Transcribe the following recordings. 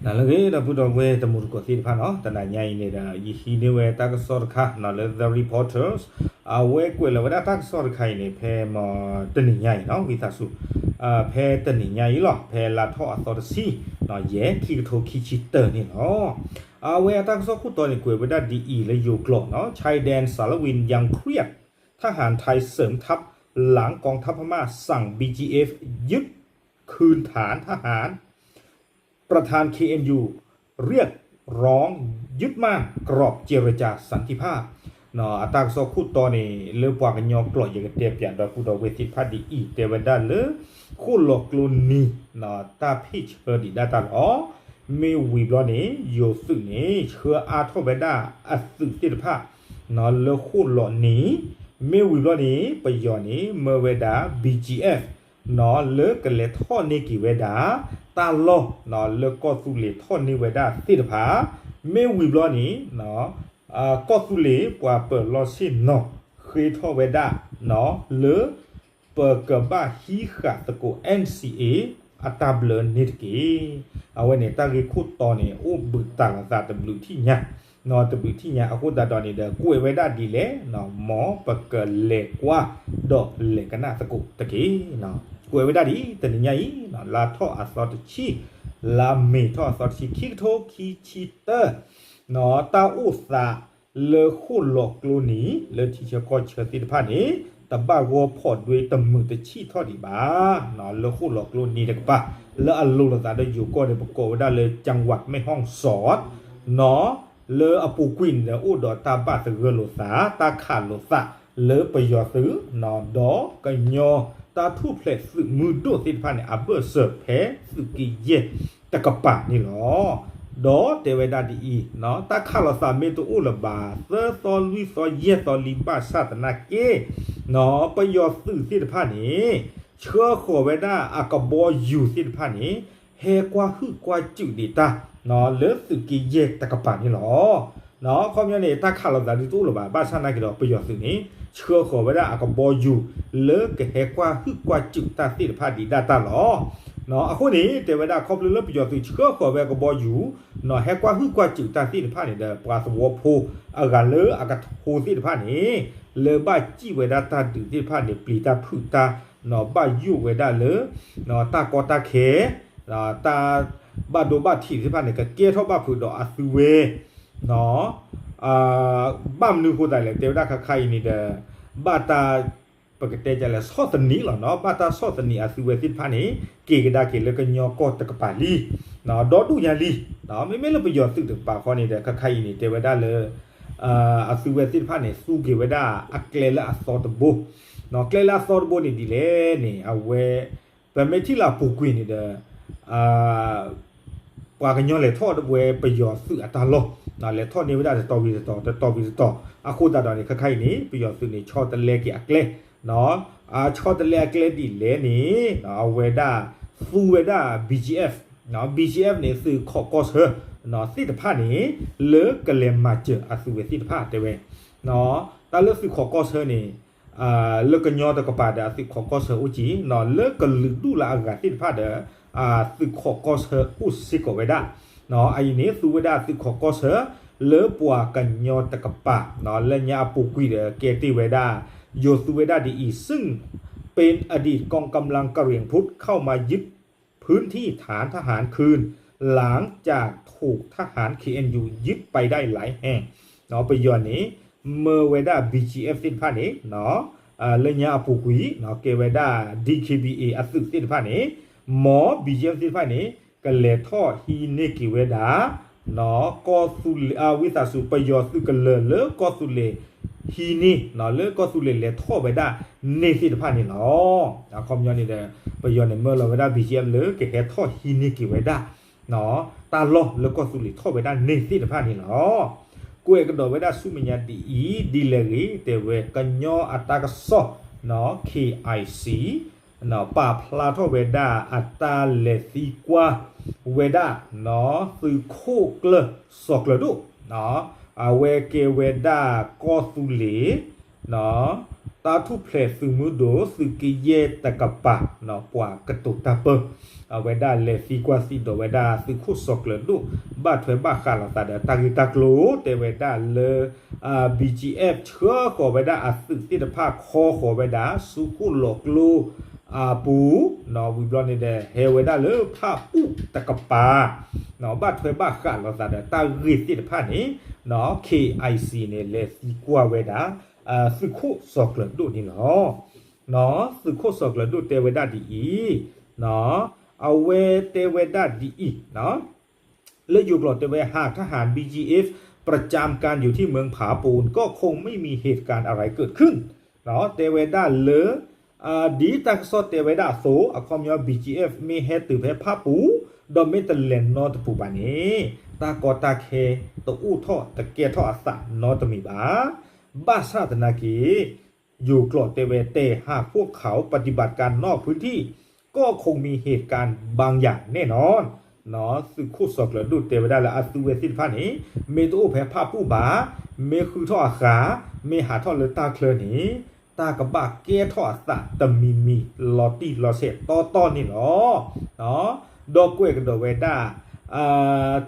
နၤလၢအဂ့ၤ ဒီပုၢ်ဒီဝဲၢ်တံၤသကိးသ့ၣ်တဖၣ်နီၤ, တနၤညါအံၤန့ၣ်ဒီး ယဟံးန့ၢ်ဝဲတၢ်ကစီၣ်တခါနီၤ လၢ The Reporters အဝဲကွဲးလီၤဝဲဒၣ်တၢ်ကစီၣ်တခါအံၤန့ၣ် ဖဲမတနံၤညါအံၤနီၤ ဝံသးစူၤ ဖဲတနံၤညါအံၤလီၤ ဖဲလါထီၣ်အသီတဆံ ယဲၢ် ခံကထိခံဆံတၢန့ၣ်လီၤ. အဝဲအတၢ်ကစီၣ်ခိၣ်တီန့ၣ် ကွဲးဝဲဒၣ်ဒ်အံၤ လၢယိၤကျိာ်နီၤ ชายแดนสารวินยังเครียด ทหารไทยเสริมทัพ หลังกองทัพพม่าสั่ง บีจีเอฟ ยึดคืนฐานทหาร ประธาน เคเอ็นยู เรียกร้องยึดม่าน กรอบเจรจาสันติภาพ အတၢ်ကစီၣ်ခိၣ်တီန့ၣ် လၢပှၤကညီကျိာ် ယကတဲပၠး ဒီပုၢ်ဒီဝဲၢ်သ့ၣ်တဖၣ်ဒ်အံၤ တဲဝဲဒၣ်လၢ ဃိၣ်လီၤကျိနံၤ တၢ်ဖ့ၣ်ဆၢဒံးဒၣ်တၢ်လီၤ. မ့ၢ်ဝံၤဘျီန့ၣ် ယိၤသုးန့ၣ် ဆှၢအါထီၣ်ဝဲဒၣ်အသုးသ့ၣ်တဖၣ် လၢဃိၣ်လီၤနံၤ, မ့ၢ်ဝံၤဘျီန့ၣ် ပယီၤန့ၣ် မၢဝဲဒၣ် ဘီ လၢကလဲၤထီၣ်န့ၢ်က့ၤဝဲဒၣ် တၢ်လီၢ် လၢကီၢ်သူလ့ၤထီၣ်န့ၢ်ဝဲဒၣ်သ့ၣ်တဖၣ်, မ့ၢ်ဝံၤဘျီန့ၣ် ကီၢ်သူလ့ၤပှၤပၢၤလီၢ်ဆ့ၣ်နီၤ ဃ့ထီၣ်ဝဲဒၣ် လၢ ပကဘၣ်ဟံးဃာ်သကိး NCA အတၢ်ဘျၢန့ၣ်တက့ၢ်. အဝဲန့ၣ်တၢ်ဂ့ၢ်ခိၣ်တီန့ၣ် အိၣ်ဘှံးတၢ်လီၤသးတဘျုးထံၣ်ညါ, တဘျုးထံၣ်ညါအဃိသတးဒီးန့ၣ်ဒီး ကွဲးဝဲဒၣ်ဒ်လဲၣ်, မ်ပကလဲၤကွၢ်ဒီးလဲၤကနၣ်သကိးတက့ၢ်. ကွဲးဝဲဒၣ်ဒ်အံၤ တနံၤညါအံၤ လါထီၣ်အသီတဆံ, လါမ့ၤထီၣ်အသီတဆံ ခံကထိခံဆံတၢ, တၢ်အိၣ်သးလၢဃိၣ်လီၤကျိနံၤ လၢထံဆၢကီၢ်ဆၢသ့ၣ်တဖၣ်န့ၣ် တဘၣ်ဂီၢ်ဖီၣ်ဒွဲတမုာ်တဆံၣ်ထီၣ်ဒံးဘၣ်. လၢဃိၣ်လီၤကျိနံၤတကပၤ လၢအလိၤလိာ်သးဒီးယိၤကီၢ်န့ၣ် ပကိးဝဲဒၣ်လၢ จังหวัดแม่ฮ่องสอน နီၤ, လၢအပူၤကွံာ်န့ၣ်ဒီး အိၣ်ဒီးတၢ်ဘၣ်သဂၢၢ်လိာ်သး တၢ်ခးလိာ်သးလၢပယီၤသုး ဒီးကညီတၢ်ထူၣ်ဖျဲးသုးမုၢ်ဒိၣ်သ့ၣ်တဖၣ်န့ၣ် အဘၢၣ်စၢၤဖဲသုးက့ယဲၢ်တကပၤန့ၣ်လီၤ. ဒီးတဲဝဲဒၣ်ဒ်အံၤ, တၢ်ခးလိာ်သးမ့ၢ်တအိၣ်လၢၤဘၣ် သၢသီလွံၢ်သီယဲၢ်သီလံ ဘၣ်ဆၣ်သနာ်က့ ပယီၤသုးသ့ၣ်တဖၣ်န့ၣ် ဆှၢဃီၤဝဲဒၣ်အကဘီယူၤသ့ၣ်တဖၣ်န့ၣ် ဟဲကွၢ်ဟုၣ်ကွၢ်စူၣ်ဒံးတၢ် လၢသုးက့ယဲၢ်တကပၤန့ၣ်လီၤ. အခီပညီန့ၣ် တၢ်ခးလိာ်သးဒ်တအိၣ်လၢၤဘၣ် ဘၣ်ဆၣ်သနာ်က့ဒီး ပယီၤသုးန့ၣ် ဆှၢဃီၤဝဲဒၣ်အကဘီယူၤ လၢကဟဲကွၢ်ဟုၣ်ကွၢ်စူၣ်တၢ်သ့ၣ်တဖၣ်ဒံးဒၣ်တၢ်လီၤ. အဃိန့ၣ် တဲဝဲဒၣ်ခီဖျိလၢပယီၤသုးဆှၢဃီၤဝဲအကဘီယူၤ ဟဲကွၢ်ဟုၣ်ကွၢ်စူၣ်တၢ်သ့ၣ်တဖၣ်န့ၣ်ဒီး ပှၤသဝီဖိအဂၤလၢအကထိသ့ၣ်တဖၣ်န့ၣ် လၢဘၣ်စံၣ်ဝဲဒၣ်တၢ်ဒုးသ့ၣ်တဖၣ်န့ၣ် ပျံၤတၢ်ဖုးတၢ် ဘၣ်ယိၣ်ဝဲဒၣ်လၢ တၢ်ကီတၢ်ခဲ တၢ်ဘၣ်ဒိဘၣ်ထံးသ့ၣ်တဖၣ်န့ၣ် ကကဲထီၣ်ဘၣ်ဖုးဒီးအသုဝဲ ဘၣ်မနုၤအဃိသတးလဲၣ် တဲဝဲဒၣ်ခါခါအံၤန့ၣ်ဒီး ဘၣ်တၢ် ပကတဲလဲၣ် ဆီၣ်သနံးလီၤနီၤ ဘၣ်တၢ်ဆီၣ်သနံးအသုဝဲသ့ၣ်တဖၣ်န့ၣ် က့ၤကဒါက့ၤလၢကညီကီၢ်တကပၤလံ ဒီဒူၣ်ညါလံ. မ့မ့ၢ်လၢပယီၤသုးတကပၤဃီန့ၣ်ဒီး ခါခါအံၤန့ၣ် တဲဝဲဒၣ်လၢ အသုဝဲသ့ၣ်တဖၣ်န့ၣ် သူက့ၤဝဲဒၣ်အကျဲလၢအသီတဘိ, ကျဲလၢအသီတဘိန့ၣ်ဒ်လဲၣ်န့ၣ် အဝဲ ပမ့ၢ်ထံၣ်လၢအပူၤကွံာ်န့ၣ်ဒီး ပှၤကညီလဲၤထီၣ်ဝဲပယီၤသုးအတၢ်လီၢ်, လဲၤထီၣ်န့ၢ်ဝဲဒၣ်တတီၤဝံၤတတီၤ တတီၤဝံၤတတီၤ, အဃိသတးဒီးန့ၣ် ခါခါအံၤန့ၣ် ပယီၤသုးန့ၣ် ဆီတလဲက့ၤအကျဲ, ဆီတလဲအကျဲဒ်လဲၣ်န့ၣ် အဝဲဒၣ်သူဝဲဒၣ် ဘီ ဘီ န့ၣ် သုးခိးကီၢ်ဆၢ သ့ၣ်တဖၣ်န့ၣ် လၢကလဲၤမၤစၢၤအသုဝဲသ့ၣ်တဖၣ်တဲဝဲ, တၢ်လၢသုးခိးကီၢ်ဆၢန့ၣ် လၢကညီတကပၤဒီးအသုးခိးကီၢ်ဆၢအိၣ်ကံ, လၢကလုာ်ဒူၣ်လၢအဂၤသ့ၣ်တဖၣ်ဒီး သုးခိးကီၢ်ဆၢအိၣ်စ့ၢ်ကီးဝဲဒၣ်, အအံၤန့ၣ် သူဝဲဒၣ်သုးခိးကီၢ်ဆၢ လၢပှၤကညီတကပၤ လၢညါအပူၤကွံာ်ဒီး ကဲတ့ၢ်ဝဲဒၣ် ယိၤသူဝဲဒၣ်ဒ်အံၤ ซึ่งเป็นอดีตกองกำลังกะเหรี่ยงพุทธเข้ามายึดพื้นที่ฐานทหารคืน หลังจากถูกทหาร เคเอ็นยู ยึดไปได้หลายแห่ง ပယီၤန့ၣ် မၢဝဲဒၣ် ဘီ သ့ၣ်တဖၣ်န့ၣ် လၢညါအပူၤကွံာ် ကဲဝဲဒၣ် ဒံ အသုးသ့ၣ်တဖၣ်န့ၣ် မ် ဘီ သ့ၣ်တဖၣ်န့ၣ် ကလဲၤထီၣ်ဟံးန့ၢ်က့ၤဝဲဒၣ် ကီၢ်သူလ့ၤ ဝံသးစူၤ ပယီၤသုးကလၢၤလၢကီၢ်သူလ့ၤဟံးန့ၢ် လၢကီၢ်သူလ့ၤလဲၤထီၣ်ဝဲဒၣ်န့ၣ်သ့ၣ်တဖၣ်န့ၣ်လီၤ. အခီပညီန့ၣ်ဒီး ပယီၤန့ၣ်မၢလီၤဝဲဒၣ် ဘီ လၢကဟဲထီၣ်ဟံးန့ၢ်က့ၤဝဲဒၣ် တၢ်လီၢ်လၢကီၢ်သူလ့ၤထီၣ်ဝဲဒၣ်န့ၣ်သ့ၣ်တဖၣ်န့ၣ်လီၤ. ကွဲးကဒီးဝဲဒၣ်ဆူမဲာ်ညါဒ်အံၤ ဒ်လဲၣ်ဂ့ၤ တဲဝဲကညီအတၢ်ကစီၣ် KIC ပာ်ဖျါထီၣ်ဝဲဒၣ်အတၢ်လဲၤသံကွၢ်ဝဲဒၣ် သုးခိၣ်ကျၢၢ်စီၤကျၢၤဒိၣ် အဝဲကဲဝဲဒၣ်ကီၢ်သူလ့ၤ တၢ် တၢ်ထူၣ်ဖျဲးသုးမုၢ်ဒိၣ် သုးကယဲၢ်တကပၤ ပှၤကတိၤတၢ်ပၢ အဝဲဒၣ်လဲၤသံကွၢ်သံဒိးဝဲဒၣ်သုးခိၣ်စီၤကျၢၤဒိၣ် ဘၣ်ထွဲဘၣ်ဃးလိာ်သးဒီးတၢ်ဂ့ၢ်တၢ်ကျိၤ တဲဝဲဒၣ်လၢ BGF ဆှၢဃီၤဝဲဒၣ်အသုးသ့ၣ်တဖၣ် ခီဃီၤဝဲဒၣ်ဆူခိၣ်လီၤကျိအပူၤ ဝံၤဘျီန့ၣ်ဒီး ဟဲဝဲဒၣ်လၢဖၣ်ပူၣ်တကပၤ ဘၣ်ထွဲဘၣ်ဃးလိာ်သးဒီးတၢ်ဂ့ၢ်သ့ၣ်တဖၣ်န့ၣ် KIC န့ၣ် လဲၤသံကွၢ်ဝဲဒၣ် သုးခိၣ်စီၤကျၢၤဒိၣ်န့ၣ်လီၤ. သုးခိၣ်စီၤကျၢၤဒိၣ်တဲဝဲဒၣ်ဒ်အံၤ, အဝဲတဲဝဲဒၣ်ဒ်အံၤ, လၢယိၤကျိာ်တဲဝဲ หากทหาร บีจีเอฟ ประจำการอยู่ที่เมืองผาปูน ก็คงไม่มีเหตุการณ์อะไรเกิดขึ้น တဲဝဲဒၣ်လၢ ဒ်တၢ်ကစီၣ်တဲဝဲဒၣ်အသိး အခီပညီ BGF မ့ၢ်ဟဲတုၤဖဲဖၣ်ပူၤ ဒီးမ့ၢ်တလဲၤနီတပူၤဘၣ်န့ၣ် တၢ်ကီတၢ်ခဲတအိၣ်ထီၣ်တကဲထီၣ်အသးနီတမံၤဘၣ်. ဘၣ်ဆၣ်သနာ်က့ ယိၤကျိာ်တဲဝဲ แต่หากพวกเขาปฏิบัติการนอกพื้นที่ ก็คงมีเหตุการณ์บางอย่างแน่นอน သုးခိၣ်စီၤကျၢၤဒိၣ်တဲဝဲဒၣ်လၢအသုးဝဲသ့ၣ်တဖၣ်န့ၣ် မ့ၢ်တအိၣ်ဖဲဖၣ်ပူၣ်ဘၣ်, မ့ၢ်ဃုထီၣ်အဃၢ်, မ့ၢ်ဟးထီၣ်လၢတၢ်ချၢန့ၣ် တၢ်ကဘၣ်ကဲထီၣ်အသးတမံၤမံၤ လီၤတံၢ်လီၤဆဲးတီတီန့ၣ်လီၤ. ဒီးကွဲးကဒီးဝဲဒၣ်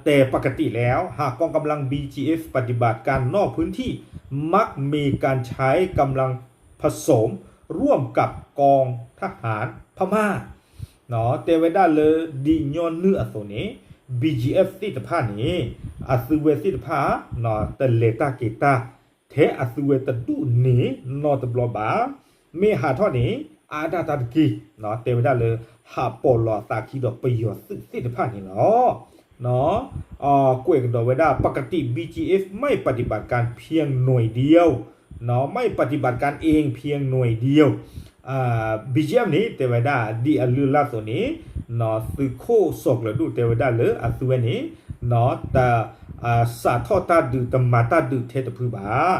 แต่ปกติแล้ว หากกองกำลัง บีจีเอฟ ปฏิบัติการนอกพื้นที่ มักมีการใช้กำลังผสมร่วมกับกองทหารพม่า တဲဝဲဒၣ်လၢဒ်ညီနုၢ်အသိးန့ၣ် BGF သ့ၣ်တဖၣ်န့ၣ် အသုးဝဲသ့ၣ်တဖၣ် တလဲၤတၢ်က့ၤတၢ် ထဲအသုးဝဲတဒူၣ်န့ၣ်နီတဘျီဘၣ်. မ့ၢ်ဟးထီၣ်န့ၣ် အါဒၣ်တၢ်တက့ၢ်, တဲဝဲဒၣ်လၢ ဟးပိာ်လီၤအသးခံဒီးပယီၤသုးသ့ၣ်တဖၣ်န့ၣ်လီၤ. ကွဲးကဒီးဝဲဒၣ် ปกติ บีจีเอฟ ไม่ปฏิบัติการเพียงหน่วยเดียว ไม่ปฏิบัติการเองเพียงหน่วยเดียว BGF န့ၣ် တဲဝဲဒၣ်ဒ်အလုၢ်အလၢ်အသိးန့ၣ် သုးခိၣ်စီၤကျၢၤဒိၣ်တဲဝဲဒၣ်လၢအသုးဝဲန့ၣ် တ စးထီၣ်တၢ်ဒုး တမၤတၢ်ဒုးထဲတဖုဘၣ်.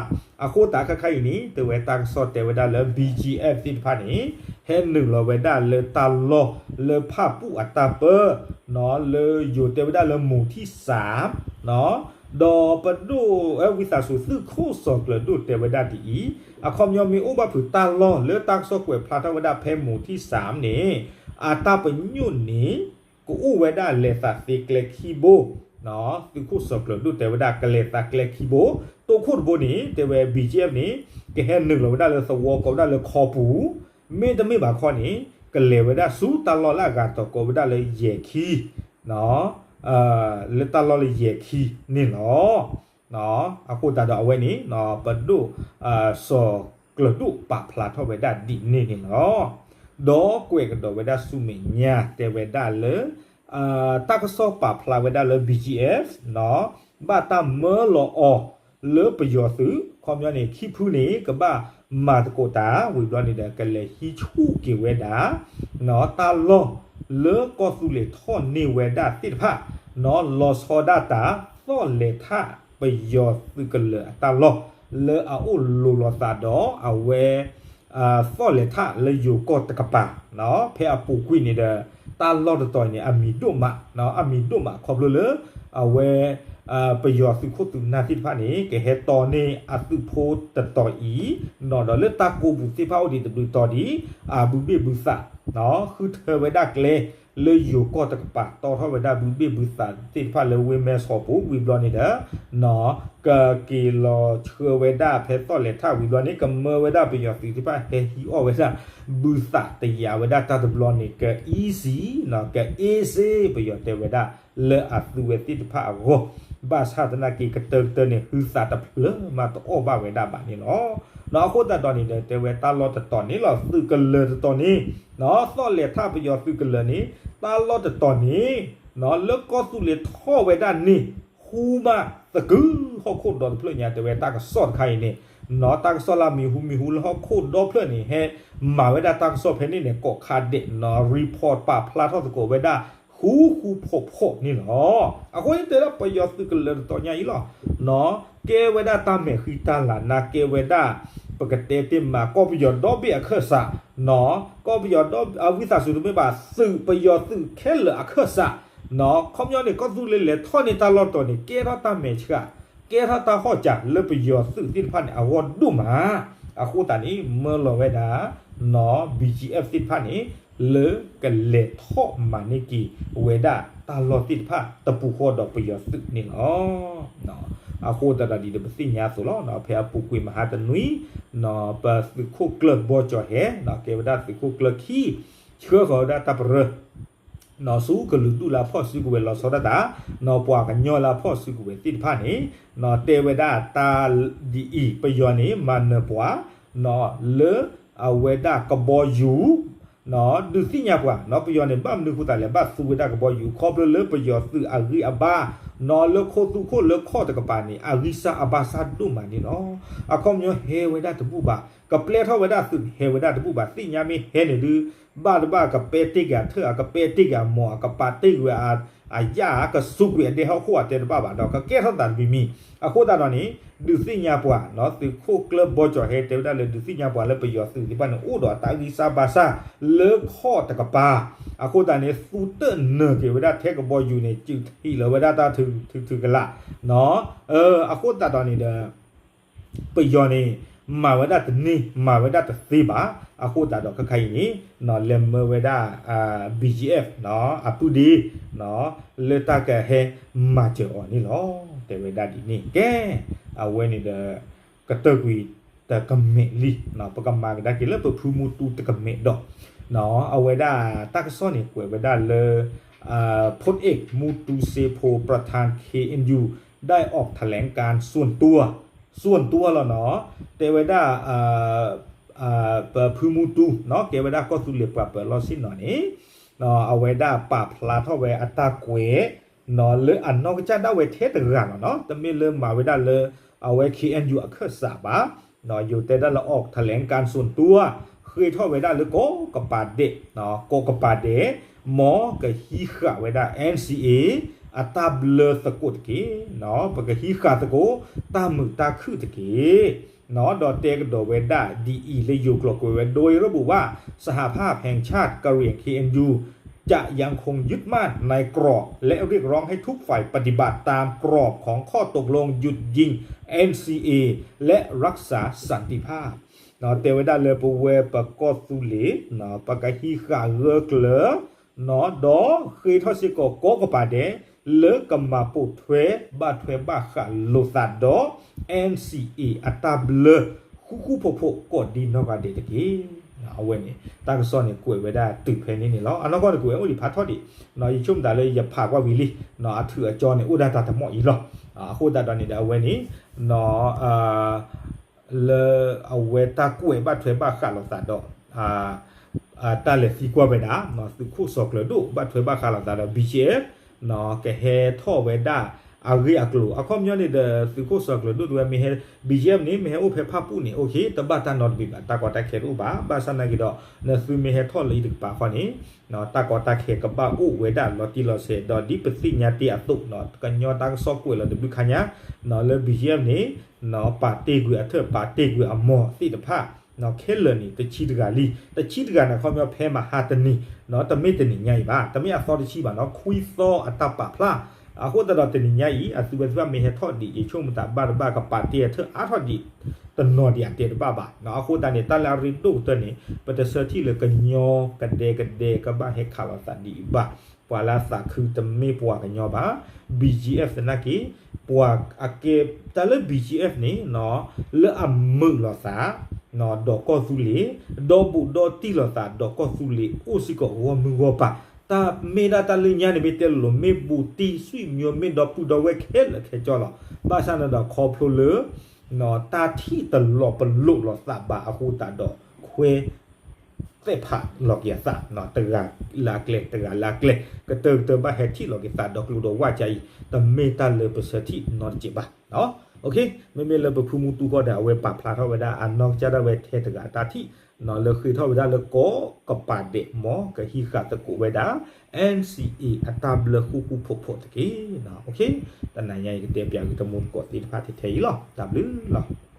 အဃိသတးခဲခါအံၤန့ၣ် တဲဝဲတၢ်ကစီၣ်တဲဝဲဒၣ်လၢ BGF သ့ၣ်တဖၣ်န့ၣ် ဟဲနုာ်လီၤဝဲဒၣ်လၢတၢ်လီၢ်လၢဖၣ်ပူၣ်အတၢ်ပၢ လၢယိၤတဲဝဲဒၣ်လၢ หมู่ที่สาม ဒီးပဒိၣ်ဝံသးစူၤ သုးခိၣ်စီၤကျၢၤဒိၣ်တဲဝဲဒၣ်ဒ်အံၤ, အခီပညီမ့ၢ်အိၣ်ဘၣ်ဖုးတၢ်လီၢ်လၢတၢ်ကစီၣ်ကွဲးဖျါထီၣ်ဝဲဒၣ်ဖဲ หมู่ที่สาม န့ၣ် အတၢ်ပညိၣ်န့ၣ် ကအိၣ်ဝဲဒၣ်လဲၤသးသ့ကျဲခံဘိ, သုးခိၣ်စီၤကျၢၤဒိၣ်တဲဝဲဒၣ်ကလဲၤသးကျဲခံဘိ, တိခိၣ်တဘိန့ၣ် တဲဝဲ BGF န့ၣ် ကဟဲနုာ်လီၤဝဲဒၣ်လၢသဝီကိးဝဲဒၣ်လၢခီပူၤ, မ့တမ့ၢ်ဘၣ်ခီန့ၣ် ကလဲၤဝဲဒၣ်ဆူတၢ်လီၢ်လၢအဂၤတီၤကိးဝဲဒၣ်လၢယဲၢ်ခံ လၢတၢ်လီၢ်လၢယဲၢ်ခံန့ၣ်လီၤ. အဃိသတးဒီးအဝဲန့ၣ် ပဒိၣ် စီၤကျၢၤဒိၣ်ပာ်ဖျါထီၣ်ဝဲဒၣ်ဒ်န့ၣ်န့ၣ်လီၤ. ဒီးကွဲးကဒီးဝဲဒၣ်ဆူမဲာ်ညါတဲဝဲဒၣ်လၢ တၢ်ကစီၣ်ပာ်ဖျါဝဲဒၣ်လၢ BGF ဘၣ်တၢ်မၢလီၤအီၤလၢပယီၤသုး ခီပညီန့ၣ် ခံဖုန့ၣ် ကဘၣ်မၤသကိးတၢ် ဝံၤဘျီန့ၣ်ဒီး ကလဲၤဟံးဆူၣ်က့ၤဝဲဒၣ် တၢ်လီၢ်လၢကီၢ်သူလ့ၤထီၣ်န့ၢ်ဝဲဒၣ်သ့ၣ်တဖၣ် လီၤဆီဒၣ်တၢ် သီၣ်လဲၤထၣ်ပယီၤသုးကလၢၤအတၢ်လီၢ် လၢအအိၣ်လိၤလိာ်သးဒီးအဝဲ သီၣ်လဲၤထၣ်လၢယိၤကီၢ်တကပၤ ဖဲအပူၤကွံာ်န့ၣ်ဒီး တၢ်လီၢ်တတီၤအံၤန့ၣ် အမံၤဒိၣ်မး အမံၤဒိၣ်မးခီဖျိလၢ အဝဲ ပယီၤသုးခိၣ်သုးနၢ်သ့ၣ်တဖၣ်န့ၣ် ကဟဲတီန့ၢ်အသုးဖိတတီၤအံၤ ဒီးလၢတၢ်ကိးပူၤသ့ၣ်တဖၣ်အိၣ်ဒံးတဘျုးတီၤဒံး အဘုဘ့ၣ်ဘုသး ဃုထၢဝဲဒၣ်ကျဲ လၢယိၤကီၢ်တကပၤ တီထီၣ်ဝဲဒၣ်ဘုဘ့ၣ်ဘုသးသ့ၣ်တဖၣ်လၢဝ့ၢ်မဲဆီးပူၤ ဝံၤဘျီန့ၣ်ဒီး ကက့ၤလီၤဆှၢဝဲဒၣ်ဖဲသီၣ်လဲၤထၣ်ဝံၤဘျီန့ၣ် ကမၢဝဲဒၣ်ပယီၤသုးသ့ၣ်တဖၣ်ဟဲဟံးအီၣ်ဝဲဒၣ် ဘုသးတယာ်ဝဲဒၣ်တၢ်တဘျီန့ၣ် က easy က easy ပယီၤတဲဝဲဒၣ် လၢအသုးဝဲသ့ၣ်တဖၣ်အဂီၢ် ဘၣ်ဆၣ်သနာ်က့ ကတၢၢ်ကတၢၢ်န့ၣ် ဟုသးတဖျၢၣ်မးတအီၣ်ဘၣ်ဝဲဒၣ်ဘၣ်န့ၣ်လီၤ. အဃိသတးဒီးန့ၣ်ဒီး တဲဝဲတၢ်လီၢ်တတီၤန့ၣ်လီၤ သုးကလၢၤတတီၤန့ၣ် သီၣ်လဲၤထၣ်ပယီၤသုးကလၢၤန့ၣ် တၢ်လီၢ်တတီၤန့ၣ် လၢကီၢ်သူလ့ၤထီၣ်ဝဲဒၣ်န့ၣ် ဟူမးသကုၤဟီၣ်ခိၣ်ဒီတဖျၢၣ်ညါ တဲဝဲတၢ်ကစီၣ်တခါအံၤန့ၣ် တၢ်ကစီၣ်လၢအမံၤဟူမံၤဟူလၢဟီၣ်ခိၣ်ဒီဖျၢၣ်န့ၣ် ဟဲမၤဝဲဒၣ်တၢ်ကစီၣ်ဖဲန့ၣ်န့ၣ် ကိးခါဒဲး report ပာ်ဖျါထီၣ်သကိးဝဲဒၣ် ဃူဃူဖိးဖိးန့ၣ်လီၤ. အဃိန့ၣ်တဲဒၣ်ပယီၤသုးကလၢၤတတီၤညါအံၤလီၤ. ကဲဝဲဒၣ်တၢ်မဲာ်ဃံတၢ်လၤနၤ ကဲဝဲဒၣ် ပကတဲတ့ၢ်မး ကီၢ်ပယီၤဒီဘ့ၣ်အခၢၣ်စး ကီၢ်ပယီၤဒီ အဝံသးစူၤတမ့ၢ်ဘၣ် သုးပယီၤသုးခဲလၢာ်အခၢၣ်စး ခီပညီန့ၣ် ကီၢ်သူလ့ၤလဲၤထီၣ်န့ၢ်တၢ်လီၢ်တတီၤန့ၣ် ကဲထီၣ်တၢ်မဲာ်ဆှး ကဲထီၣ်တၢ်ဟီၣ်စၢၤလၢပယီၤသုးသ့ၣ်တဖၣ်န့ၣ် အဂီၢ်ဒိၣ်မး အဃိသတးန့ၣ် မၢလီၤဝဲဒၣ် နီၢ် BGF သ့ၣ်တဖၣ်န့ၣ် လၢကလဲၤထီၣ်မၤန့ၢ်က့ၤဝဲဒၣ်တၢ်လီၢ်သ့ၣ်တဖၣ်တပူၤဃီဒီးပယီၤသုးန့ၣ်လီၤ. အဃိသတးဒီးဒ်ပသ့ၣ်ညါအသိးလီၤ, ဖဲအပူၤကွံာ်မဟါတနွံ နီၢ် ပသုးခိၣ်ကျၢၢ်ဘီကၠီၤဟဲ နီၢ် ကဲဝဲဒၣ်သုးခိၣ်ကျၢၢ်ခံ ဆှၢဃီၤဝဲဒၣ်တၢ်ပရၢ နီၢ် ဆူကလုာ်ဒူၣ်လၢအဖီၣ်စုကဝဲၤလီၤဆီဒၣ်တၢ်, နီၢ် ပှၤကညီလၢအဖီၣ်စုကဝဲၤသ့ၣ်တဖၣ်န့ၣ် နီၢ် တဲဝဲဒၣ်တၢ်ဒ်အံၤ, ပယီၤန့ၣ် မၤနၢၤပှၤ နီၢ် လၢအဝဲဒၣ်ကဘီယူၤ နီၢ် ဒုးသ့ၣ်ညါပှၤ နီၢ် ပယီၤန့ၣ် ဘၣ်မနုၤဃိသတးလဲၣ် ဘၣ်သူဝဲဒၣ်ကဘီယူၤ ခီဖျိလၢပယီၤသုးအဂံၢ်အဘါ နီၢ် လၢခိသူခိၣ်လၢခီၣ်တကပၤန့ၣ် အဂံၢ်စၢ်အဘါစၢ်ဒိၣ်မးန့ၣ်လီၤ. အခီပညီဟဲဝဲဒၣ်တဘူၣ်ဘၣ်, ကပျဲထီၣ်ဝဲဒၣ်သုးန့ၣ် ဟဲဝဲဒၣ်တဘူၣ်ဘၣ်, သ့ၣ်ညါမ့ၢ်ဟဲန့ၣ်ဒုး ဘၣ်တဘၣ်ကပဲာ်တ့ၢ်က့ၤအထၢၣ်ဧါ, ကပဲာ်တ့ၢ်က့ၤအမိၢ်ဧါ, ကပာ်တ့ၢ်ကွံာ်အယၣ်ဧါ, ကစူးကွံာ်အဒဲဟီၣ်ခိၣ်ဧါ တဲတဘၣ်ဘၣ်ဒီး ကကဲထီၣ်သးတမံၤမံၤ, အဃိသတးဒီးန့ၣ် ဒုးသ့ၣ်ညါပှၤ နီၢ် သုးခိၣ်ကျၢၢ်ဘီကၠီၤဟဲ တဲဝဲဒၣ်လၢ ဒုးသ့ၣ်ညါပှၤလၢပယီၤသုးသ့ၣ်တဖၣ်န့ၣ် အိၣ်ဒီးတၢ်ဂံၢ်စၢ်ဘါစၢ်လၢခီၣ်တကပၤ, အဃိသတးန့ၣ် သူတနၢၤက့ၤဝဲဒၣ်ထဲကဘီယူၤန့ၣ် စုးထံးလီၤဝဲဒၣ်တၢ်ထုးထုးကလာ် နီၢ် အဃိသတးဒီးန့ၣ်ဒီး ပယီၤန့ၣ် မၤဝဲဒၣ်တန့ၢ် မၤဝဲဒၣ်တသ့ဘၣ်. အဃိသတးဒီးခဲခါအံၤန့ၣ် နီၢ် လဲၤမၢဝဲဒၣ် BGF နီၢ် အပုၢ်ဒ့ နီၢ် လၢတၢ်ကဟဲမၤစၢၤအီၤန့ၣ်လီၤ. တဲဝဲဒၣ်ဒ်န့ၣ် ကဲ အဝဲန့ၣ်ဒီး ကတၢၢ်ကွံာ်တကမဲာ်လံ, နီၢ် ပကမၤကဒါက့ၤလၢပဖုမူတူတကမဲာ်ဒီး နီၢ် အဝဲဒၣ်တၢ်ကစီၣ်န့ၣ် ကွဲးဝဲဒၣ်လၢ พลเอก မူတူစ့ဖိ ประธาน เคเอ็นยู ได้ออกแถลงการณ์ส่วนตัว ส่วนตัว လီၤနီၢ်, တဲဝဲဒၣ် ပဖုမူတူ နီၢ် ကဲဝဲဒၣ်ကီၢ်သူလ့ၤပှၤပၢၤလီၢ်ဆ့ၣ်နီၤန့ၣ် နီၢ် အဝဲဒၣ်ပာ်ဖျါထီၣ်ဝဲအတၢ်ကွဲး နီၢ် လၢအနီၢ်ကစၢ်ဒၣ်ဝဲထဲတဂၤလီၤနီၢ်, တမ့ၢ်လၢမၤဝဲဒၣ်လၢ အဝဲ เคเอ็นยู အခၢၣ်စးဘၣ်, နီၢ် ယိၤတဲဒၣ်လၢ ออกแถลงการณ์ส่วนตัว ဃ့ထီၣ်ဝဲဒၣ်လၢကိးကပၤဒဲး, နီၢ် ကိးကပၤဒဲး မ်ကဟံးဃာ်ဝဲဒၣ် NCA အတၢ်ဘျၢသကိးတက့ၢ်, နီၢ် ပကဟံးဃာ်သကိး တၢ်မုာ်တၢ်ခုၣ်တက့ၢ် နီၢ် ဒီးတဲကဒီးဝဲဒၣ်ဒ်အံၤ လၢယိၤကျိာ်ကွဲးဝဲ โดยระบุว่า สหภาพแห่งชาติกะเหรี่ยง เคเอ็นยู จะยังคงยึดมั่นในกรอบและเรียกร้องให้ทุกฝ่ายปฏิบัติตามกรอบของข้อตกลงหยุดยิง เอ็นซีเอ และรักษาสันติภาพ နီၢ် တဲဝဲဒၣ်လၢပဝဲပကီၢ်သူလ့ၤ နီၢ် ပကဟံးဃာ်ဂၢၢ်ကျၢၤ နီၢ် ဒီးဃ့ထီၣ်စ့ၢ်ကီးကိးကပၤဒဲး လၢကမၤပိာ်ထွဲဘၣ်ထွဲဘၣ်ဃးလိာ်သးဒီး NCA အတၢ်ဘျၢ ဃူဃူဖိးဖိးကိးဒံနီၢ်ဂၤဒဲးတက့ၢ်. အဝဲန့ၣ် တၢ်ကစီၣ်န့ၣ် ကွဲးဝဲဒၣ်တုၤဖဲန့ၣ်န့ၣ်လီၤ. အနီၢ်ကီၢ်န့ၣ် ကွဲးအိၣ်ဒံးဖးထီၣ်ဒံး, ယဆိကမိၣ်သးလၢယဖးကွၢ်ဝံၤလံ, အထုးအကၠီန့ၣ် အိၣ်ဒၣ်တၢ်တမီၣ်အံၤလီၤ. အဃိသတးဒီးန့ၣ်ဒီး အဝဲန့ၣ် လၢအဝဲတၢ်ကွဲးဘၣ်ထွဲဘၣ်ဃးလိာ်သးဒီး တၢ်လဲၤသံကွၢ်ဝဲဒၣ် သုးခိၣ်စီၤကျၢၤဒိၣ် ဘၣ်ထွဲဘၣ်ဃးလိာ်သးဒီး BGF ကဟဲထီၣ်ဝဲဒၣ်အဂ့ၢ်အကျိၤ အခီပညီန့ၣ်ဒီး သုးခိၣ်စီၤကျၢၤဒိၣ်တဲဝဲ မ့ၢ်ဟဲ BGF န့ၣ် မ့ၢ်ဟဲအိၣ်ဖဲဖၣ်ပူၣ်န့ၣ် အိၣ်ခ့ တဘၣ်တၢ်နီတမံၤဘၣ်, တၢ်ကီတၢ်ခဲတအိၣ်ဘၣ်. ဘၣ်ဆၣ်နာ်က့ဒီး နသုမ့ၢ်ဟဲထီၣ်လၢအံၤတကပၤဃီန့ၣ် တၢ်ကီတၢ်ခဲကဘၣ်အိၣ်ဝဲဒၣ်လီၤတံၢ်လီၤဆဲး ဒီးဒ်ပသ့ၣ်ညါတ့ၢ်အသိး ကညီတၢ်ကစီၣ်ကွဲးလီၤတဘျုးခါညါ လၢ BGF န့ၣ် ပာ်တ့ၢ်ကွံာ်အထၢၣ် ပာ်တ့ၢ်ကွံာ်အမိၢ်သ့ၣ်တဖၣ် ခဲလၢာ်န့ၣ် တဆံတဂၤလံ. တဆံတဂၤန့ၣ် အခီပညီဖဲမဟါတနံၤ တမ့ၢ်တနံၤညါအံၤဘၣ်, တမ့ၢ်အသီတဆံဘၣ်နီၤ, ခွံသီအတၢ်ပာ်ဖျါ. အဃိသတးဒီးတနံၤညါအံၤ အသုဝဲသ့ၣ်တဖၣ်မ့ၢ်ဟဲထီၣ်ဒံး ယဆိကမိၣ်သးဘၣ်တဘၣ်ကပာ်တ့ၢ်အထၢၣ်အါထီၣ်ဒံး တနီၤဒံးအတဲတဘၣ်ဘၣ်. အဃိသတးန့ၣ် တၢ်လၢအရ့ဒိၣ်ကတၢၢ်န့ၣ် ပတဆၢထံၣ်လၢကညီကဒဲကဒဲကဘၣ်ဟဲခးလိာ်သးဒ်အံၤဘၣ်. ပှၤလၢအသးခုတမ့ၢ်ပှၤကညီဘၣ်. BGF သနာ်က့ ပှၤအကဲ တၢ်လၢ BGF န့ၣ် လၢအမုာ်လိာ်သး ဒီးကီၢ်သူလ့ၤ, ဒီဘူးဒီတံၢ်လိာ်သး ဒီးကီၢ်သူလ့ၤ အိၣ်စ့ၢ်ကီးဂီၢ်မုၢ်ဂီၢ်ပၤ, တၢ်မ့ၢ်ဒၣ်တၢ်လၢညါန့ၣ် မ့ၢ်တဲလိၤလိၤ မ့ၢ်ဘူးတံၢ် ဆွေမျိုး မ့ၢ်ဒီပုၢ်ဒီဝဲၢ်ခဲလၢာ်ခဲဆ့လီၤ. ဘၣ်ဆၣ်န့ၣ်ဒီး ခီဖျိလၢ တၢ်ထံၣ်တလီၤပလိာ်လိာ်သးဘၣ်အဃိသတးဒီး ခွဲ သဲးဖးလီၤက့ၤအသး တဂၤလၢအကျဲ တဂၤလၢအကျဲ ကတၢၢ်ကတၢၢ်ဘၣ်ဟဲထံၣ်လီၤက့ၤသးဒီးကျိၤဒီးဝၣ်ကါအံၤ တမ့ၢ်တၢ်လၢပဆၢထံၣ်နီတစဲးဘၣ်. မ့မ့ၢ်လၢပဖုမူတူဃီဒီး အဝဲပာ်ဖျါထီၣ်ဝဲဒၣ် အနီၢ်ကစၢ်ဒၣ်ဝဲထဲတဂၤအတၢ်ထံၣ် လၢဃ့ထီၣ်ဝဲဒၣ်လၢကိးကပၤဒဲး မ်ကဟံးဃာ်သကိးဝဲဒၣ် NCA အတၢ်ဘျၢဃူဃူဖိးဖိးတက့ၢ်. တနၤညါအံၤကတဲပၠးဂ့ၤတမူတကိးသ့ၣ်တဖၣ်ထဲထဲအံၤလီၤ. တၢ်ဘျုးလီၤ.